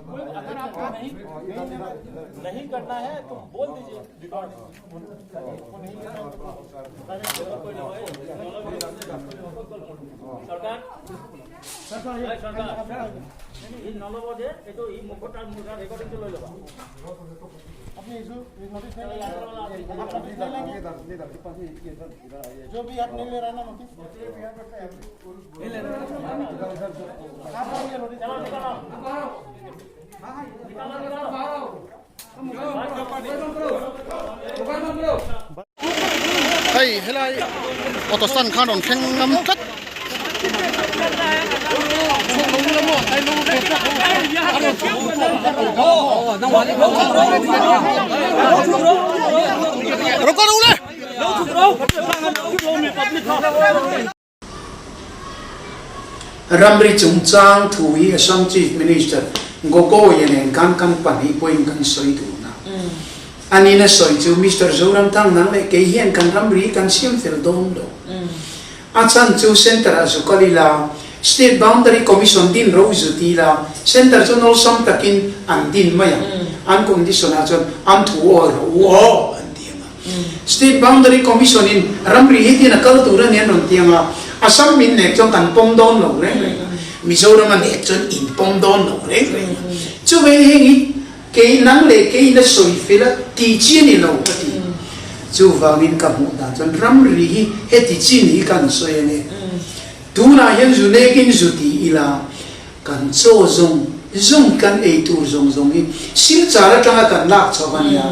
कोई अगर आपको नहीं नहीं करना है तो बोल दीजिए रिकॉर्ड। सरकार চৰকাৰ ই নল'ব যে এইটো ই মুখত তাৰ মোৰ ৰেকৰ্ডিংটো লৈ ল'বা। अपनी इशू नोटिस नहीं लेंगे, आप नोटिस नहीं लेंगे, जो भी आप नहीं ले रहे ना नोटिस, आप लेंगे notice. Hei helai auto stand khan rawn thleng ngam tlat. Ramri chungchang thu hi Assam Chief Minister Gogoi-a nen khan kan pahnih pawhin kan sawi dun a. Anin a sawi chu Mister Zoramthang nang leh kei hian kan ramri kan siam fel dawn lo. A chhan chu Centre ah zu kal ila, State Boundary Commission din ro zu ti ila, Centre chu nawlsam takin an din mai ang. An condition ah chuan an thu awi rawh u aw an ti ang a. State Boundary Commission in ramri hi tin a kal tur a ni an rawn ti ang a, Assam min nek chuan kan pawm dawn lo reng reng a, Mizoram a nek chuan in pawm dawn lo reng reng a. Chuvei heng hi kei nang leh kei in a sawi fel a ti chi a ni lo ka ti. Chuvangin ka hmuh dan chuan ramri hi heti chin hi kan sawi a ni. Tunah hian zu nekin zu ti ila kan chaw zawng zawng kan ei tur zawng zawng hi Silchar atanga kan lak chho a nia,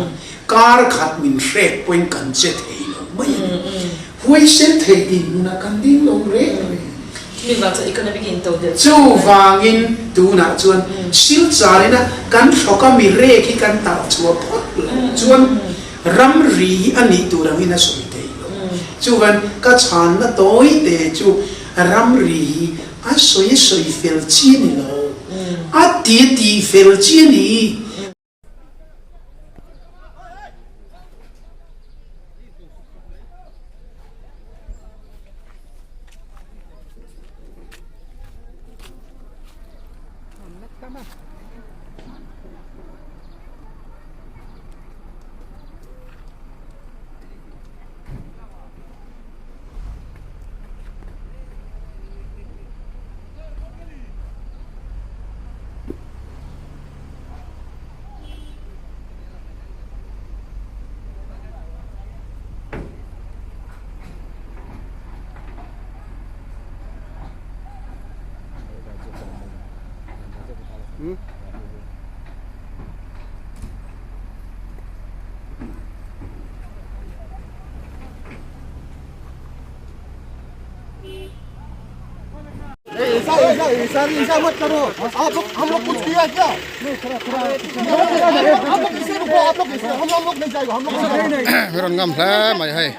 kar khat min hrek pawhin kan che thei lo mai a ni. Huaisen thei dinhmunah kan ding lo reng reng. Chuvangin tunah chuan Silchar ina kan hrawka mi rek hi kan tarh chhuah phawt lo chuan ramri hi a nih tur angin a sawi thei lo. Chuvan ka chhanna tawi te chu ramri hi a sawi a sawi fel chi a ni lo, a ti a tih fel chi a ni. ऐसा ऐसा मत करो आप लोग। हम लोग कुछ किया क्या? आप लोग इसे रुको, आप लोग इसे, हम लोग नहीं जाएगा, हम लोग नहीं। Rawn ngam hle mai hei.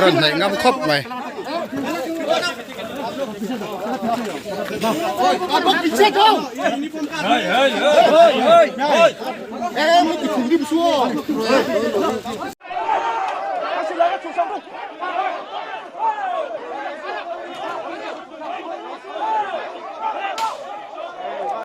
Rawn hnaih ngam khawp mai. आप लोग पीछे जाओ। ए, मुझे